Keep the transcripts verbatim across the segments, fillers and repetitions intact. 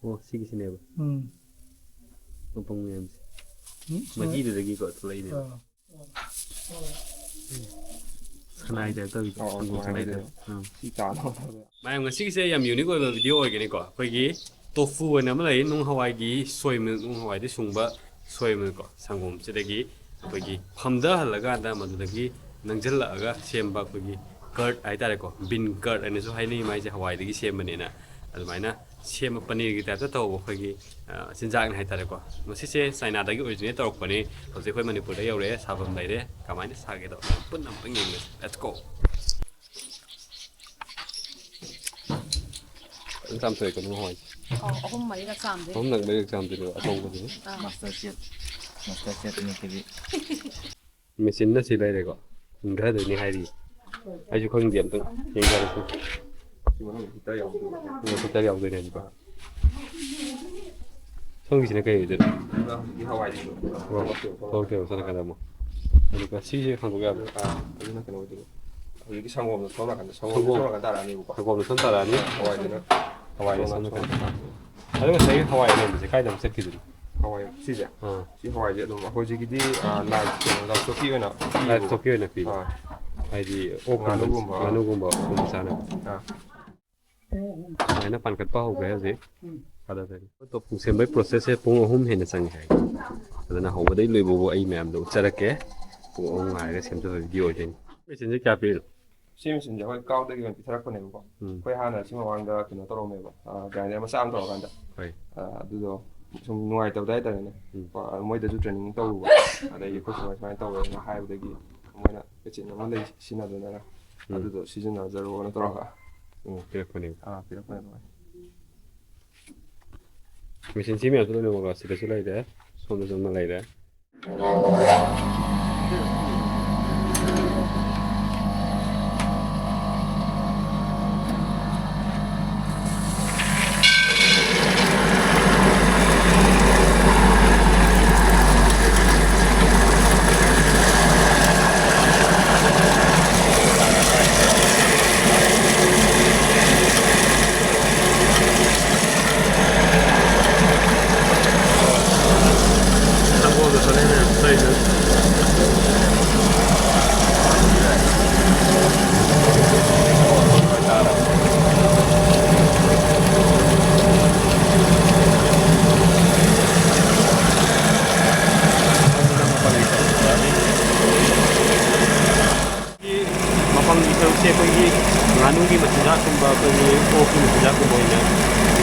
ꯑꯣ, ꯁꯤꯒꯤꯁꯤꯅꯦꯕ ꯎꯝ ꯃꯄꯪ ꯃꯌꯥꯝꯁꯦ꯫ ꯎꯝ, ꯁꯨꯃꯥꯏ- ꯃꯍꯤꯗꯨꯗꯒꯤꯀꯣ ꯊꯣꯛꯂꯛꯏꯅꯦꯕ꯫ ꯑꯥ, ꯁꯅꯥꯏ ꯇꯥꯏꯞ ꯇꯧꯋꯤꯀꯣ꯫ ꯑꯣ, ꯑꯣ, ꯁꯪꯒꯣꯝ ꯁꯨꯃꯥꯏꯅ ꯁꯅꯥꯏ ꯇꯥꯏꯞ꯫ ꯇꯧꯋꯤ꯫ ꯑꯥ꯫ ꯁꯤ ꯇꯥꯅꯕ ꯇꯧꯋꯦ꯫ ꯃꯌꯥꯝ, ꯉꯁꯤꯒꯤꯁꯦ ꯌꯥꯝ ꯌꯨꯅꯤꯛ ꯑꯣꯏꯕ ꯚꯤꯗꯤꯑꯣ ꯑꯣꯏꯒꯅꯤꯀꯣ꯫ ꯑꯩꯈꯣꯏꯒꯤ ꯇꯣꯐꯨ ꯑꯣꯏꯅ ꯑꯃ ꯂꯩ, ꯅꯨꯡ ꯍꯋꯥꯏꯒꯤ ꯁꯣꯏ ꯃꯤꯜꯛ, ꯅꯨꯡ ꯍꯋꯥꯏꯗꯤ ꯁꯨꯡꯕ ꯁꯣꯏ ꯃꯤꯜꯛꯀꯣ, ꯁꯪꯒꯣꯝꯁꯤꯗꯒꯤ ꯑꯩꯈꯣꯏꯒꯤ ꯐꯝꯊꯍꯜꯂꯀꯥꯟꯗ ꯃꯗꯨꯗꯒꯤ ꯅꯪꯁꯤꯜꯂꯛꯑꯒ ꯁꯦꯝꯕ ꯑꯩꯈꯣꯏꯒꯤ ꯀꯔꯠ ꯍꯥꯏꯇꯥꯔꯦꯀꯣ, ꯕꯤꯟ ꯀꯔꯠ ꯍꯥꯏꯅꯁꯨ ꯍꯥꯏꯅꯩ, ꯃꯥꯏꯁꯦ ꯍꯋꯥꯏꯗꯒꯤ ꯁꯦꯝꯕꯅꯦꯅ꯫ ꯑꯗꯨꯃꯥꯏꯅ ꯁꯦꯝꯕ ꯄꯅꯤꯔꯒꯤ ꯇꯥꯏꯞꯇ ꯇꯧꯕ ꯑꯩꯈꯣꯏꯒꯤ ꯑ, ꯆꯤꯟꯖꯥꯛꯅꯤ ꯍꯥꯏꯇꯥꯔꯦꯀꯣ꯫ ꯃꯁꯤꯁꯦ ꯆꯥꯏꯅꯥꯗꯒꯤ ꯑꯣꯔꯤꯖꯤꯅꯦꯠ ꯇꯧꯔꯛꯄꯅꯤ꯫ ꯍꯧꯖꯤꯛ ꯑꯩꯈꯣꯏ ꯃꯅꯤꯄꯨꯔꯗ ꯌꯧꯔꯛꯑꯦ, ꯁꯥꯐꯝ ꯂꯩꯔꯦ꯫ ꯀꯃꯥꯏꯅ ꯁꯥꯒꯦꯗꯣ ꯃꯌꯥꯝ ꯄꯨꯟꯅ ꯑꯝꯇꯪ ꯌꯦꯡꯃꯤꯟꯅꯁꯤ꯫ Let's go! ꯐꯖꯅ ꯆꯥꯝꯊꯣꯛꯑꯦꯀꯣ ꯅꯨꯡ ꯍꯋꯥꯏꯁꯦ꯫ ꯑꯧ, ꯑꯍꯨꯝ ꯃꯔꯤꯔꯛ ꯆꯥꯝꯗꯣꯏꯅꯦ꯫ ꯑꯍꯨꯝꯂꯛ ꯃꯔꯤꯔꯛ ꯆꯥꯝꯗꯣꯏꯅꯦꯕ ꯑꯆꯧꯕꯁꯦ꯫ ꯑꯥ꯫ ꯃꯥꯁꯇꯔ ꯆꯦꯐ ꯃꯥꯁꯇꯔ ꯆꯦꯐ ꯏꯅꯤꯠꯇꯗꯤ ꯃꯦꯆꯤꯟꯅ ꯁꯤ ꯂꯩꯔꯦꯀꯣ꯫ ꯏꯪꯊꯗꯣꯏꯅꯤ ꯍꯥꯏꯔꯤ꯫ ꯑꯩꯁꯨ ꯈꯪꯗꯦ, ꯑꯝꯇꯪ ꯌꯦꯡꯊꯔꯁꯤ꯫ ꯁꯤ ꯃꯅꯨꯡꯗ ꯍꯤꯇꯔ ꯌꯥꯎꯗꯣꯏꯕ꯫ ꯍꯤꯇꯔ ꯌꯥꯎꯗꯣꯏꯅꯦ ꯍꯧꯖꯤꯛ꯫ ꯁꯣꯝꯒꯤꯁꯤꯅ ꯀꯩ ꯑꯣꯏꯗꯣꯏꯅꯣ? ꯑꯗꯨꯒ ꯍꯧꯖꯤꯛꯀꯤ ꯍꯋꯥꯏꯁꯤꯡꯗꯣ ꯑꯣ, ꯊꯣꯛꯂꯛꯇꯦꯕ, ꯁꯣꯝ ꯅꯥꯀꯟꯗ ꯑꯃꯨꯛ꯫ ꯑꯗꯨꯒ ꯁꯤꯁꯦ ꯍꯥꯡꯗꯣꯛ ꯌꯥꯕ꯭ꯔꯣ? ꯑꯥ, ꯑꯗꯨꯅ ꯀꯩꯅꯣ ꯑꯣꯏꯗꯣꯏꯕ꯫ ꯍꯧꯖꯤꯛꯀꯤ ꯁꯪꯒꯣꯝꯗꯣ ꯁꯣꯝ ꯅꯥꯀꯟꯗ, ꯁꯪꯒꯣꯝꯗꯣ ꯁꯪꯒꯣꯝ꯫ ꯁꯣꯝ ꯅꯥꯀꯟ ꯇꯥꯔꯛꯑꯅꯤꯕꯀꯣ꯫ ꯁꯪꯒꯣꯝꯗꯣ ꯁꯣꯝ ꯇꯥꯔꯛꯑꯅꯤ꯫ ꯍꯋꯥꯏꯗꯨꯅ ꯍꯋꯥꯏꯗꯣ ꯁꯣꯝ ꯁꯣꯝ ꯅꯥꯀꯟ꯫ ꯅꯥꯀꯟ꯫ ꯑꯗꯣ ꯉꯁꯥꯏꯒꯤ ꯍꯋꯥꯏ ꯑꯅꯣꯏꯕꯁꯦ ꯀꯥꯏꯗ ꯑꯃꯨꯛ ꯆꯠꯈꯤꯗꯣꯏꯅꯣ? ꯍꯋꯥꯏ ꯁꯤꯁꯦ? ꯑꯥ꯫ ꯁꯤ ꯍꯋꯥꯏꯁꯦ ꯑꯗꯨꯝ ꯑꯩꯈꯣꯏ ꯍꯧꯖꯤꯛꯀꯤꯗꯤ, ꯑꯥ, ꯂꯥꯏꯐ ꯀꯩꯅꯣ, ꯂꯥꯏꯐ ꯁ꯭ꯇꯣꯛꯀꯤ ꯑꯣꯏꯅ ꯄꯤꯌꯦꯕꯀꯣ꯫ ꯂꯥꯏꯐ ꯁ꯭ꯇꯣꯛꯀꯤ ꯑꯣꯏꯅ ꯄꯤꯕ꯫ ꯑꯥ꯫ ꯍꯥꯏꯗꯤ ꯑꯣꯛꯀꯨꯝꯕ, ꯉꯥꯅꯨꯒꯨꯝꯕ꯫ ꯉꯥꯅꯨꯒꯨꯝꯕ ꯑꯣꯛꯀꯨꯝꯕ ꯆꯥꯅꯕ꯫ ꯑꯥ꯫ ꯁꯨꯃꯥꯏꯅ ꯄꯥꯟꯈꯠꯄ ꯍꯧꯈ꯭ꯔꯦ ꯍꯧꯖꯤꯛ꯫ ꯊꯥꯗꯗꯣꯏꯅꯤ꯫ ꯇꯣꯐꯨ ꯁꯦꯝꯕꯒꯤ ꯄ꯭ꯔꯣꯁꯦꯁꯁꯦ ꯄꯨꯡ ꯑꯍꯨꯝ ꯍꯦꯟꯅ ꯆꯪꯉꯦ ꯍꯥꯏ꯫ ꯑꯗꯨꯅ ꯍꯧꯕꯗꯒꯤ ꯂꯣꯏꯕꯕꯨ ꯑꯩ ꯃꯌꯥꯝꯗ ꯎꯠꯆꯔꯛꯀꯦ꯫ ꯄꯨꯡ ꯑꯍꯨꯝ ꯉꯥꯏꯔꯒ ꯁꯦꯝꯖꯕ ꯚꯤꯗꯤꯑꯣ ꯑꯣꯏꯗꯣꯏꯅꯤ꯫ ꯃꯦꯆꯤꯟꯁꯦ ꯀꯌꯥ ꯄꯤꯔꯤꯅꯣ? ꯁꯤ ꯃꯦꯆꯤꯟꯁꯦ ꯑꯩꯈꯣꯏ ꯀꯥꯎꯗꯒꯤ ꯑꯣꯏꯅ ꯄꯤꯊꯔꯛꯄꯅꯦꯕꯀꯣ꯫ ꯎꯝ꯫ ꯑꯩꯈꯣꯏ ꯍꯥꯟꯅ ꯁꯤ ꯃꯃꯥꯡꯗ ꯀꯩꯅꯣ ꯇꯧꯔꯝꯃꯦꯕ, ꯑ, ꯒ꯭ꯔꯥꯏꯟꯗꯔ ꯃꯆꯥ ꯑꯃ ꯇꯧꯔꯀꯥꯟꯗ꯫ ꯍꯣꯏ꯫ ꯑ, ꯑꯗꯨꯗꯣ ꯁꯨꯝ ꯅꯨꯡꯉꯥꯏꯇꯕꯗ ꯍꯥꯏꯇꯥꯔꯦꯅꯦ꯫ ꯎꯝ꯫ ꯑ, ꯃꯣꯏꯗꯁꯨ ꯇ꯭ꯔꯦꯅꯤꯡ ꯇꯧꯔꯨꯕ꯫ ꯑꯗꯒꯤ ꯑꯩꯈꯣꯏ ꯁꯨꯃꯥꯏ ꯁꯨꯃꯥꯏꯅ ꯇꯧꯋꯦꯅ ꯍꯥꯏꯕꯗꯒꯤ ꯃꯣꯏꯅ ꯃꯦꯆꯤꯟ ꯑꯃ ꯂꯩ ꯁꯤꯖꯤꯟꯅꯗꯅ ꯎꯝ꯫ ꯑꯗꯨꯗꯣ ꯁꯤꯖꯤꯟꯅꯖꯔꯣꯅ ꯇꯧꯔꯒ꯫ ꯑꯣ, ꯄꯤꯔꯛꯄꯅꯦ꯫ ꯑ, ꯄꯤꯔꯛꯄꯅꯦ ꯑꯗꯨꯃꯥꯏꯅ꯫ ꯃꯦꯆꯤꯟ ꯁꯤ ꯃꯌꯥꯝꯁꯨ ꯂꯣꯏꯅꯃꯛ ꯁꯤꯗꯁꯨ ꯂꯩꯔꯦ, ꯁꯣꯝꯗꯁꯨ ꯑꯃ ꯂꯩꯔꯦ꯫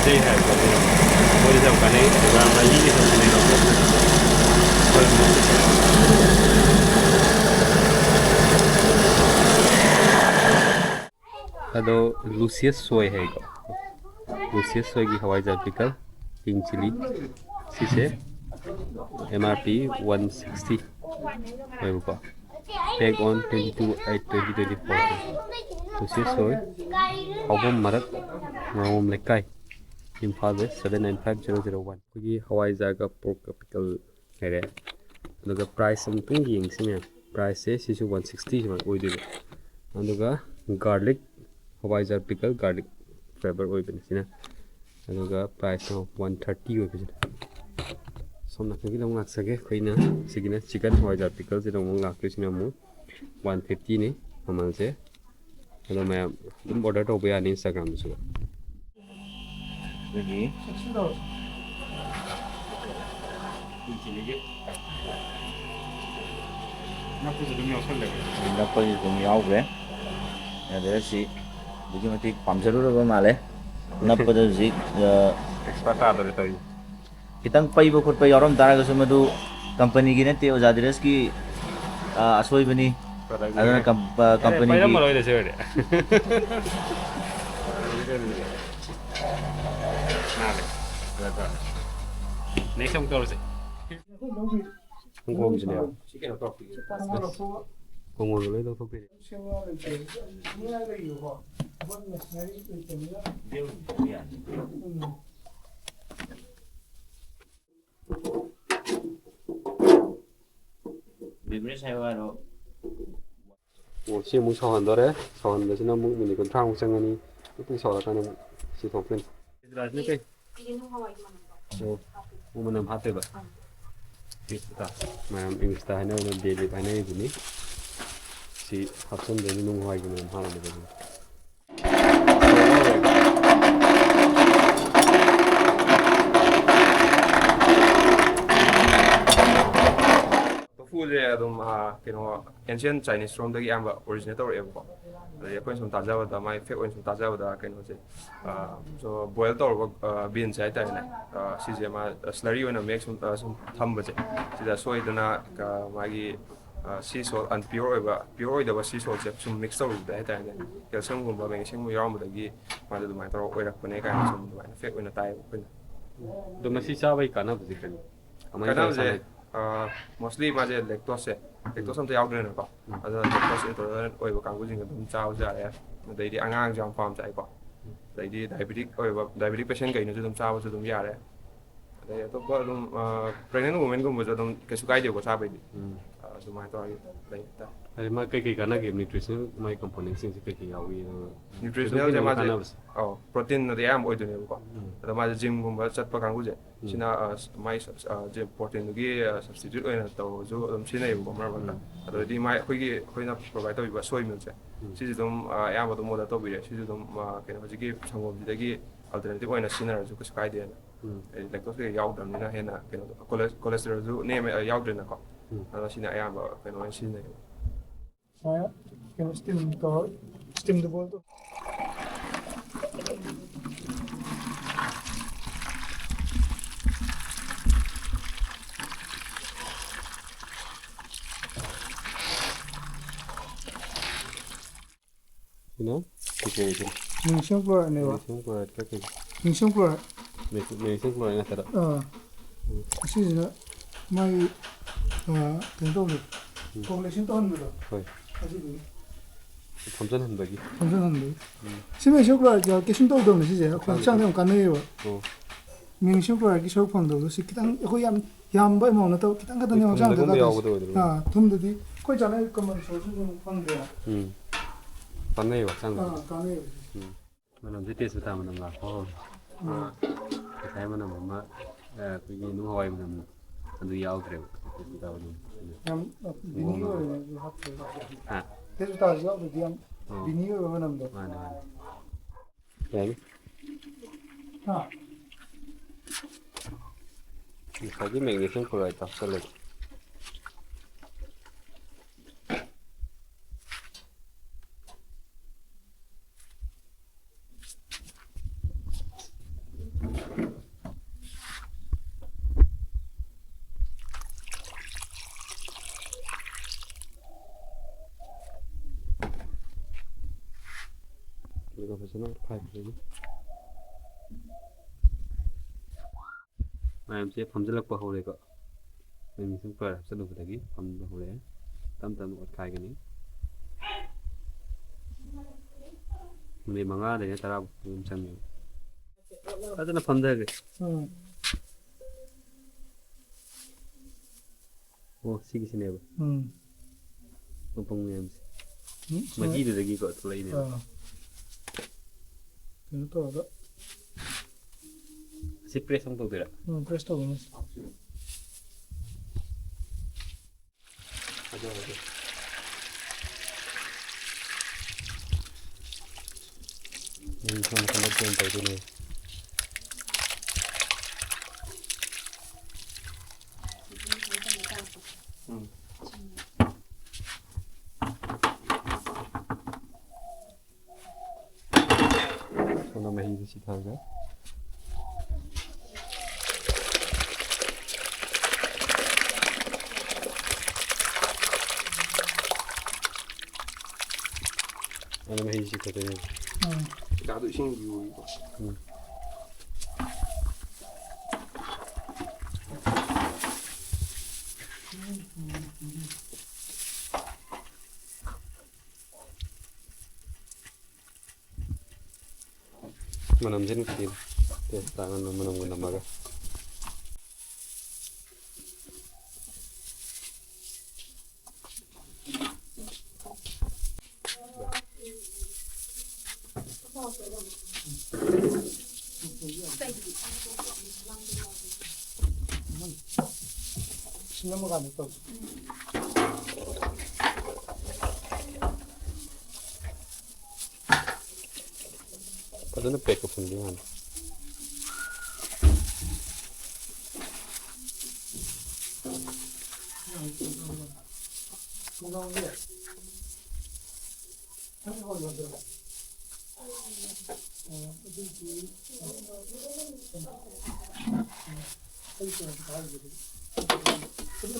ꯂꯩ ꯍꯥꯏꯕ ꯄꯣꯠꯁꯦ ꯃꯣꯏꯗꯁꯨ ꯌꯥꯝ ꯀꯥꯟꯅꯩ꯫ ꯒ꯭ꯔꯥꯝ ꯑꯅꯤꯒꯤ ꯁꯔꯨꯛꯁꯤꯅꯦ ꯂꯧꯊꯣꯛꯄꯁꯦ꯫ ꯑꯗꯣ ꯂꯨꯁꯤꯌꯁ ꯁꯣꯏ ꯍꯥꯏꯀꯣ, ꯂꯨꯁꯤꯌꯁ ꯁꯣꯏꯒꯤ ꯍꯋꯥꯏꯖꯥꯔ ꯄꯤꯀꯜ, ꯄꯤꯡ ꯆꯤꯂꯤ, ꯁꯤꯁꯦ M R P one sixty ꯑꯣꯏꯕꯀꯣ, pack on twenty two eight twenty twenty four. Luscious ꯁꯣꯏ, ꯐꯥꯎꯐꯝ ꯃꯔꯛ, ꯃꯥꯡꯉꯣꯝ ꯂꯩꯀꯥꯏ, Imphal west seven nine five zero zero one. ꯑꯩꯈꯣꯏꯒꯤ ꯍꯋꯥꯏꯖꯥꯔꯒ ꯄꯣꯔꯛꯀ ꯄꯤꯀꯜ ꯂꯩꯔꯦ꯫ ꯑꯗꯨꯒ ꯄ꯭ꯔꯥꯏꯁ ꯑꯃꯨꯛꯇꯪ ꯌꯦꯡꯁꯤ ꯃꯌꯥꯝ꯫ ꯄ꯭ꯔꯥꯏꯁꯁꯦ ꯁꯤꯁꯨ ꯋꯥꯟ ꯁꯤꯛꯁꯇꯤ ꯁꯨꯃꯥꯏꯅ ꯑꯣꯏꯗꯣꯏꯕ꯫ ꯑꯗꯨꯒ ꯒꯥꯔꯂꯤꯛ, ꯍꯋꯥꯏꯖꯥꯔ ꯄꯤꯀꯜ ꯒꯥꯔꯂꯤꯛ ꯐ꯭ꯂꯦꯕꯔ ꯑꯣꯏꯕꯅꯤ ꯁꯤꯅ꯫ ꯑꯗꯨꯒ ꯄ꯭ꯔꯥꯏꯁꯅ ꯋꯥꯟ ꯊꯥꯔꯇꯤ ꯑꯣꯏꯕꯁꯤꯅ꯫ ꯁꯣꯝ ꯅꯥꯀꯟꯒꯤꯗ ꯑꯃꯨꯛ ꯂꯥꯛꯆꯒꯦ꯫ ꯑꯩꯈꯣꯏꯅ ꯁꯤꯒꯤꯅ ꯆꯤꯀꯟ ꯍꯋꯥꯏꯖꯥꯔ ꯄꯤꯀꯜꯁꯤꯗ ꯑꯃꯨꯛ ꯂꯥꯛꯇꯣꯏꯁꯤꯅ ꯑꯃꯨꯛ ꯋꯥꯟ ꯐꯤꯐꯇꯤꯅꯤ ꯃꯃꯜꯁꯦ꯫ ꯑꯗꯣ ꯃꯌꯥꯝ ꯑꯗꯨꯝ ꯑꯣꯔꯗꯔ ꯇꯧꯕ ꯌꯥꯅꯤ ꯏꯟꯁꯇꯥꯒ꯭ꯔꯥꯝꯗꯁꯨ꯫ ꯑꯗꯒꯤ ꯅꯛꯄꯁꯨ ꯑꯗꯨꯝ ꯌꯥꯎꯁꯜꯂꯦꯕ꯫ ꯅꯛꯄꯁꯨ ꯑꯗꯨꯝ ꯌꯥꯎꯈ꯭ꯔꯦ꯫ ꯑꯗꯨꯗ ꯁꯤ ꯑꯗꯨꯛꯀꯤ ꯃꯇꯤꯛ ꯄꯥꯝꯖꯔꯨꯔꯕ ꯃꯥꯜꯂꯦ꯫ ꯅꯞꯄꯗ ꯍꯧꯖꯤꯛ, ꯑ, ꯑꯦꯛꯁꯄꯥꯔꯠ ꯇꯥꯗꯧꯔꯦ ꯇꯧꯔꯤꯁꯦ꯫ ꯈꯤꯇꯪ ꯄꯩꯕ ꯈꯣꯠꯄ ꯌꯥꯎꯔꯝ ꯇꯥꯔꯒꯁꯨ ꯃꯗꯨ ꯀꯝꯄꯅꯤꯒꯤ ꯅꯠꯇꯦ, ꯑꯣꯖꯥ ꯙꯤꯔꯖꯀꯤ, ꯑ, ꯑꯁꯣꯏꯕꯅꯤ꯫ ꯄ꯭ꯔꯗꯛꯅꯤ꯫ ꯑꯗꯨꯅ ꯀꯝ-, ꯑ, ꯑꯦ, ꯀꯝꯄꯅꯤꯒꯤ ꯄꯩꯔꯝꯃꯔꯣꯏꯗ ꯁꯤ ꯑꯣꯏꯔꯗꯤ꯫ ꯅꯥꯜꯂꯦ꯫ ꯐꯖ ꯇꯥꯔꯦ꯫ ꯅꯦꯛꯁ ꯑꯃꯨꯛ ꯇꯧꯔꯁꯦ꯫ ꯈꯣꯡꯒꯣꯝꯁꯤꯅꯦ꯫ ꯁꯤ ꯀꯩꯅꯣ ꯇꯧꯔꯛꯈꯤꯒꯦ꯫ ꯈꯣꯡꯒꯣꯝꯗꯣ ꯂꯣꯏ ꯂꯧꯊꯣꯛꯄꯤꯔꯦ꯫ ꯕꯤꯕ꯭ꯔꯦꯁ ꯍꯥꯏꯌꯣ ꯍꯥꯏꯔꯣ? ꯑꯣ, ꯁꯤ ꯑꯃꯨꯛ ꯁꯧꯍꯟꯗꯣꯔꯦ꯫ ꯁꯧꯍꯟꯕꯁꯤꯅ ꯑꯃꯨꯛ ꯃꯤꯅꯤꯠ ꯀꯨꯟꯊ꯭ꯔꯥꯃꯨꯛ ꯆꯪꯒꯅꯤ꯫ ꯈꯤꯇꯪ ꯁꯧꯍꯜꯂꯀꯥꯟꯗ ꯑꯃꯨꯛ ꯁꯤ ꯊꯣꯛꯇꯣꯏꯅꯤ꯫ ꯔꯥꯖꯅ ꯀꯩ? ꯑꯣ, ꯎ ꯃꯅꯝ ꯍꯥꯠꯇꯣꯏꯕ? ꯃꯌꯥꯝ ꯏꯪꯂꯤꯁꯇ ꯍꯥꯏꯅꯕꯅ ꯕꯦ ꯂꯤꯞ ꯍꯥꯏꯅꯔꯤꯗꯨꯅꯤ꯫ ꯁꯤ ꯍꯥꯞꯆꯤꯟꯗꯣꯏꯅꯤ, ꯅꯨꯡ ꯍꯋꯥꯏꯒꯤ ꯃꯅꯝ ꯍꯥꯠꯅꯕꯗꯨꯅꯤ꯫ ꯀꯣꯔꯐꯨꯁꯦ ꯑꯗꯨꯝ, ꯑꯥ, ꯀꯩꯅꯣ, ancient Chinese ꯔꯣꯝꯗꯒꯤ ꯑꯌꯥꯝꯕ originate ꯇꯧꯔꯛꯑꯦꯕꯀꯣ꯫ ꯑꯗꯩ ꯑꯩꯈꯣꯏꯅ ꯁꯨꯝ ꯇꯥꯖꯕꯗ, ꯃꯥꯏ fact ꯑꯣꯏꯅ ꯁꯨꯝ ꯇꯥꯖꯕꯗ, ꯀꯩꯅꯣꯁꯦ, ꯑ, so boil ꯇꯧꯔꯕ, ꯑ, beans ꯁꯦ ꯍꯥꯏꯇꯥꯔꯦꯅꯦ꯫ ꯑ, ꯁꯤꯁꯦ ꯃꯥ slurry ꯑꯣꯏꯅ make ꯁꯨꯝ, ꯑ, ꯁꯨꯝ ꯊꯝꯕꯁꯦ, ꯁꯤꯗ ꯁꯣꯏꯗꯅ, ꯑ, ꯃꯥꯒꯤ, ꯑ, sea salt, unpure ꯑꯣꯏꯕ, pure ꯑꯣꯏꯗꯕ sea salt ꯁꯦ ꯁꯨꯝ mix ꯇꯧꯔꯨꯕꯗ ꯍꯥꯏꯇꯥꯔꯦꯅꯦ, calcium ꯒꯨꯝꯕ, magnesium ꯒꯨꯝꯕ ꯌꯥꯎꯔꯝꯕꯗꯒꯤ ꯃꯥꯗꯣ ꯑꯗꯨꯃꯥꯏꯅ ꯇꯧꯔꯒ ꯑꯣꯏꯔꯛꯄꯅꯦ ꯀꯥꯏꯅ ꯁꯨꯝ ꯑꯗꯨꯃꯥꯏꯅ fact ꯑꯣꯏꯅ ꯇꯥꯏꯌꯦꯕ ꯑꯩꯈꯣꯏꯅ꯫ ꯑꯗꯣ ꯃꯁꯤ ꯆꯥꯕꯒꯤ ꯀꯥꯟꯅꯕꯁꯦ ꯀꯔꯤ? ꯀꯃꯥꯏꯅ ꯇꯧꯔ ꯀꯥꯟꯅꯕꯁꯦ, ꯆꯥꯟꯅꯩ? ꯑ, mostly ꯃꯥꯁꯦ lactose ꯁꯦ, lactose ꯑꯝꯇ ꯌꯥꯎꯗ꯭ꯔꯦꯅꯀꯣ꯫ ꯎꯝ꯫ ꯑꯗꯨꯅ lactose intolerant ꯑꯣꯏꯕ ꯀꯥꯡꯕꯨꯁꯤꯡꯅ ꯑꯗꯨꯝ ꯆꯥꯕꯁꯨ ꯌꯥꯔꯦ꯫ ꯑꯗꯩꯗꯤ ꯑꯉꯥꯡꯁꯨ ꯌꯥꯝ ꯄꯥꯝ ꯆꯥꯏꯀꯣ꯫ ꯑꯗꯩꯗꯤ diabetic ꯑꯣꯏꯕ, diabetic patient ꯀꯩꯅꯁꯨ ꯑꯗꯨꯝ ꯆꯥꯕꯁꯨ ꯑꯗꯨꯝ ꯌꯥꯔꯦ꯫ ꯑꯗꯩ ꯑꯇꯣꯞꯄ ꯑꯗꯨꯝ, ꯑ, pregnant women ꯒꯨꯝꯕꯁꯨ ꯑꯗꯨꯝ ꯀꯩꯁꯨ ꯀꯥꯏꯗꯦꯀꯣ ꯆꯥꯕꯩꯗꯤ꯫ ꯎꯝ꯫ ꯑ, ꯑꯗꯨꯃꯥꯏꯅ ꯇꯧꯔꯒ ꯂꯩ ꯍꯥꯏꯇꯥꯔꯦ꯫ ꯑꯗꯩ ꯃꯥ ꯀꯩꯀꯩ ꯀꯥꯟꯅꯒꯦ? Nutritional ꯃꯥꯒꯤ component ꯁꯤꯡꯁꯦ ꯀꯩꯀꯩ ꯌꯥꯎꯏ? Nutritional ꯁꯦ ꯃꯥꯁꯦ, ꯀꯥꯟꯅꯕꯁꯦ? ꯑꯧ, protein ꯅꯗꯤ ꯑꯌꯥꯝꯕ ꯑꯣꯏꯗꯣꯏꯅꯦꯕꯀꯣ꯫ ꯎꯝ꯫ ꯑꯗꯣ ꯃꯥꯁꯦ gym ꯒꯨꯝꯕ ꯆꯠꯄ ꯀꯥꯡꯕꯨꯁꯦ, ꯎꯝ꯫ ꯁꯤꯅ, ꯑ, ꯃꯥꯏ ꯁ-, ꯑ, gym protein ꯗꯨꯒꯤ, ꯑ, substitute ꯑꯣꯏꯅ ꯇꯧꯔꯁꯨ ꯑꯗꯨꯝ ꯁꯤꯖꯤꯟꯅꯩꯌꯦꯕꯀꯣ ꯃꯔꯛ ꯃꯔꯛꯇ꯫ ꯎꯝ꯫ ꯑꯗꯨꯗꯤ ꯃꯥꯏ ꯑꯩꯈꯣꯏꯒꯤ, ꯑꯩꯈꯣꯏꯅ provide ꯇꯧꯔꯤꯕ soy milk ꯁꯦ, ꯎꯝ꯫ ꯁꯤꯁꯦ ꯑꯗꯨꯝ, ꯑ, ꯑꯌꯥꯝꯕ ꯑꯗꯨꯝ order ꯇꯧꯕꯤꯔꯦ꯫ ꯁꯤꯁꯨ ꯑꯗꯨꯝ, ꯑ, ꯀꯩꯅꯣ, ꯍꯧꯖꯤꯛꯀꯤ ꯁꯪꯒꯣꯝꯁꯤꯗꯒꯤ alternative ꯑꯣꯏꯅ ꯁꯤꯖꯤꯟꯅꯔꯁꯨ ꯀꯩꯁꯨ ꯀꯥꯏꯗꯦꯅ꯫ ꯎꯝ꯫ ꯍꯥꯏꯗꯤ lactose ꯀꯩꯀꯩ ꯌꯥꯎꯗ꯭ꯔꯕꯅꯤꯅ ꯍꯦꯟꯅ ꯀꯩꯅꯣ, ꯀꯣꯂꯦꯁ-, cholesterol ꯁꯨ ꯅꯦꯝꯃꯦ, ꯑ, ꯌꯥꯎꯗ꯭ꯔꯦꯅꯀꯣ꯫ ꯎꯝ꯫ ꯑꯗꯣ ꯁꯤꯅ ꯑꯌꯥꯝꯕ ꯀꯩꯅꯣ ꯑꯣꯏꯅ ꯁꯤꯖꯤꯟꯅꯩꯌꯦꯕ꯫ ꯁꯨꯃꯥꯏꯅ ꯀꯩꯅꯣ steam ꯇꯧꯔ, steam ꯗ boil ꯇꯧ꯫ ꯁꯤꯅ ꯀꯩꯀꯩ ꯑꯣꯏꯗꯣꯏꯅꯣ? Magnesium chloride ꯅꯦꯕ꯫ Magnesium chloride ꯀ ꯀꯩ? Magnesium chloride꯫ Magnesium chloride ꯉꯥꯛꯇꯔꯣ? ꯑꯥ꯫ ꯎꯝ꯫ ꯑꯁꯤꯁꯤꯅ ꯃꯥꯒꯤ, ꯑꯥ, ꯀꯩꯅꯣ ꯇꯧꯕꯗꯣ, ꯎꯝ꯫ Coagulation ꯇꯧꯍꯟꯕꯗꯣ꯫ ꯍꯣꯏ꯫ ꯑꯗꯨꯗꯨꯒꯤ꯫ ꯐꯝꯖꯟꯍꯟꯕꯒꯤ꯫ ꯐꯝꯖꯟꯍꯟꯕꯒꯤ꯫ ꯎꯝ꯫ ꯁꯤ magnesium chloride ꯀꯩꯁꯨꯝ ꯇꯧꯗꯕꯅꯦ ꯁꯤꯁꯦ꯫ ꯑꯩꯈꯣꯏ ꯍꯛꯆꯥꯡꯗ ꯌꯥꯝ ꯀꯥꯟꯅꯩꯌꯦꯕ꯫ ꯑꯣ꯫ Magnesium chloride ꯀꯤ ꯁꯔꯨꯛ ꯐꯪꯗꯕꯗꯣ ꯁꯤ ꯈꯤꯇꯪ, ꯑꯩꯈꯣꯏ ꯌꯥꯝ ꯌꯥꯝꯕ amount ꯅꯠꯇꯕ, ꯈꯤꯇꯪ ꯈꯛꯇꯅꯦ ꯍꯛꯆꯥꯡꯗ ꯊꯨꯝꯗꯒꯨꯝꯕ ꯀꯥꯟꯅꯗꯣꯏꯁꯦ꯫ ꯌꯥꯎꯕꯗꯣ ꯑꯣꯏꯗꯣꯏꯔꯣ? ꯑꯥ, ꯊꯨꯝꯗꯗꯤ ꯑꯩꯈꯣꯏ ꯆꯥꯅꯔꯤꯕ common source ꯁꯨ ꯑꯗꯨꯝ ꯐꯪꯗꯦꯅ꯫ ꯎꯝ꯫ ꯀꯥꯟꯅꯩꯌꯦꯕ ꯍꯛꯆꯥꯡꯗ꯫ ꯑꯥ, ꯀꯥꯟꯅꯩꯌꯦꯕ꯫ ꯎꯝ꯫ ꯃꯅꯝꯁꯦ ꯇꯦꯖꯄꯇꯥ ꯃꯅꯝ ꯂꯥꯛꯄ ꯍꯧꯔꯦ꯫ ꯎꯝ꯫ ꯉꯁꯥꯏ ꯃꯅꯝ ꯑꯃ, ꯑ, ꯑꯩꯈꯣꯏꯒꯤ ꯅꯨꯡ ꯍꯋꯥꯏ ꯃꯅꯝ ꯑꯗꯨ ꯌꯥꯎꯗ꯭ꯔꯦꯕ꯫ ꯇꯦꯖꯄꯇꯥ ꯃꯅꯝ꯫ ꯌꯥꯝ, ꯑ, ꯕꯤꯅꯤ ꯉꯧꯕ ꯑꯣꯏꯕꯅꯦ ꯑꯗꯨ ꯍꯥꯞꯇ꯭ꯔꯦ꯫ ꯍꯥ? ꯇꯦꯖꯄꯇꯥꯁꯨ ꯌꯥꯎꯗ꯭ꯔꯗꯤ ꯌꯥꯝ ꯑꯣ꯫ ꯕꯤꯅꯤ ꯑꯣꯏꯕ ꯃꯅꯝꯗꯣ꯫ ꯃꯥꯅꯦ, ꯃꯥꯅꯦ꯫ ꯌꯥꯅꯤ꯫ ꯍꯥ? ꯉꯁꯥꯏꯒꯤ magnesium chloride ꯇꯣ ꯍꯥꯞꯆꯜꯂꯦꯕ꯫ ꯑꯗꯨꯒ ꯐꯖꯅ ꯐꯥꯏꯈ꯭ꯔꯅꯤ꯫ ꯃꯌꯥꯝꯁꯦ ꯐꯝꯖꯤꯜꯂꯛꯄ ꯍꯧꯔꯦꯀꯣ꯫ ꯃꯩ ꯃꯁꯤꯡ ꯈꯔ ꯍꯥꯞꯆꯤꯜꯂꯨꯕꯗꯒꯤ ꯐꯝꯕ ꯍꯧꯔꯛꯑꯦ꯫ ꯇꯞ ꯇꯞꯅ ꯑꯣꯠꯈꯥꯏꯒꯅꯤ꯫ ꯃꯤꯅꯤꯠ ꯃꯉꯥꯗꯩꯅ ꯇꯔꯥ ꯐꯥꯎ ꯑꯗꯨꯝ ꯆꯪꯉꯦꯕ꯫ ꯐꯖꯅ ꯐꯝꯊꯈ꯭ꯔꯦ꯫ ꯎꯝ꯫ ꯑꯣ, ꯁꯤꯒꯤꯁꯤꯅꯦꯕ꯫ ꯎꯝ꯫ ꯃꯄꯪ ꯃꯌꯥꯝꯁꯦ꯫ ꯎꯝ, ꯁꯤ ꯃꯍꯤꯗꯨꯗꯒꯤꯀꯣ ꯊꯣꯛꯂꯛꯏꯅꯦꯕ꯫ ꯑꯥ꯫ ꯀꯩꯅꯣ ꯇꯧꯔꯒ꯫ ꯑꯁꯤ press ꯑꯃꯨꯛ ꯇꯧꯗꯣꯏꯔꯥ? ꯎꯝ, press ꯇꯧꯗꯣꯏꯅꯦ꯫ ꯃꯈꯜ ꯃꯈꯜ ꯇꯧꯗꯣꯏꯅꯦ꯫ ꯎꯝ꯫ ꯁꯣꯝꯗ ꯃꯍꯤꯁꯦ ꯁꯤ ꯊꯥꯔꯒ꯫ ꯑꯗꯨ ꯃꯍꯤꯁꯤ ꯈꯛꯇꯅꯦ꯫ ꯎꯝ꯫ ꯆꯥꯗꯣ ꯏꯁꯤꯡ ꯌꯨꯔꯤꯀꯣ꯫ ꯎꯝ꯫ ꯃꯅꯝꯁꯤ ꯅꯨꯡꯁꯤ꯫ ꯇꯦꯁ ꯇꯥꯒꯅ ꯃꯅꯝꯒ ꯅꯝꯃꯒ꯫ ꯐꯖꯅ pack ꯇꯧꯁꯟꯕꯤꯌꯨ ꯍꯥꯟꯅ꯫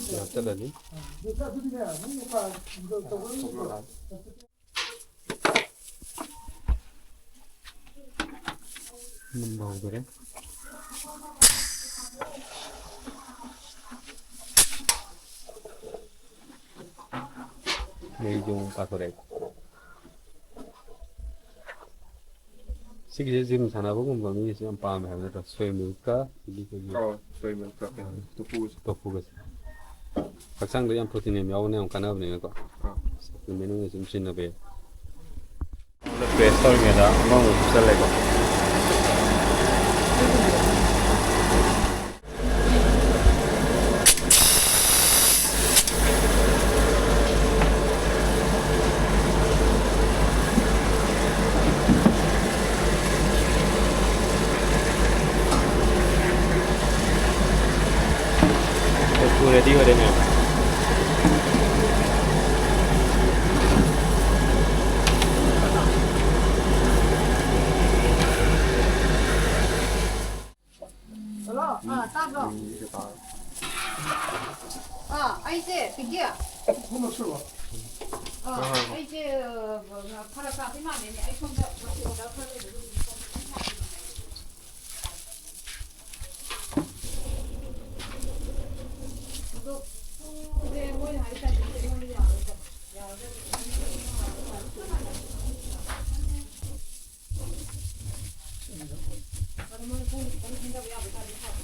ꯁꯤ ꯍꯥꯞꯆꯜꯂꯅꯤ꯫ ꯃꯨꯟꯕ ꯍꯧꯗꯣꯔꯦ꯫ ꯃꯩꯁꯨ ꯑꯃꯨꯛ ꯀꯥꯊꯣꯔꯛꯑꯦ꯫ ꯁꯤꯒꯤꯁꯦ ꯖꯤꯝ ꯁꯥꯟꯅꯕꯒꯨꯝꯕ ꯃꯤꯁꯨ ꯌꯥꯝ ꯄꯥꯝꯃꯦ ꯍꯥꯏꯕ ꯅꯠꯇ꯭ꯔꯣ? ꯁꯣꯌꯥ ꯃꯤꯜꯛꯀ ꯑꯗꯒꯤ ꯑꯩꯈꯣꯏꯒꯤ ꯑꯧ, ꯁꯣꯌꯥ ꯃꯤꯜꯛꯀ ꯀꯩꯅꯣ, ꯑꯥ, ꯇꯣꯐꯨꯒꯁꯦ꯫ ꯇꯣꯐꯨꯒꯁꯦ꯫ ꯍꯛꯆꯥꯡꯗ ꯌꯥꯝ ꯄ꯭ꯔꯣꯇꯤꯟ ꯌꯥꯝ ꯌꯥꯎꯕꯅꯦ, ꯌꯥꯝ ꯀꯥꯟꯅꯕꯅꯦꯕꯀꯣ꯫ ꯑꯥ꯫ ꯁꯄ꯭ꯂꯤꯃꯦꯟ ꯑꯣꯏꯅꯁꯨ ꯑꯗꯨꯝ ꯁꯤꯖꯤꯟꯅꯕ ꯌꯥꯏ꯫ ꯄ꯭ꯔꯦꯁ ꯇꯧꯔꯤꯉꯩꯗ ꯑꯃꯃꯨꯛ ꯆꯨꯞꯁꯜꯂꯦꯀꯣ꯫ ꯇꯣꯐꯨ ꯔꯦꯗꯤ ꯑꯣꯏꯔꯦ ꯃꯌꯥꯝ꯫ ꯍꯜꯂꯣ, ꯑꯥ, ꯇꯥꯕ꯭ꯔꯣ? ꯑꯥ, ꯑꯩꯁꯦ, ꯄꯤꯡꯀꯤ꯫ ꯑꯥ, ꯑꯩꯁꯦ, ꯑꯥ, ꯐꯔꯛ ꯇꯥꯗꯣꯏ ꯃꯥꯜꯂꯦꯅꯦ꯫ ꯑꯩ ꯁꯣꯝꯗ order ꯈꯔ ꯂꯩꯕꯗꯨꯒꯤ ꯁꯣꯝꯗ ꯑꯗꯨꯝ ꯂꯥꯛꯑꯦ꯫ ꯑꯗꯣ ꯄꯨꯡꯁꯦ ꯃꯣꯏꯅ ꯍꯥꯏ timingꯁꯦ ꯑꯩꯉꯣꯟꯗ ꯌꯥꯔꯣꯏꯗꯕ꯫ ꯌꯥꯔꯒꯗꯤ ꯑꯗꯣ ꯃꯣꯏꯅ ꯄꯨꯡ ꯈꯤꯇꯪ ꯊꯦꯡꯊꯕ ꯌꯥꯕ ꯑꯣꯏꯇꯥꯔꯗꯤ ꯐꯕ꯫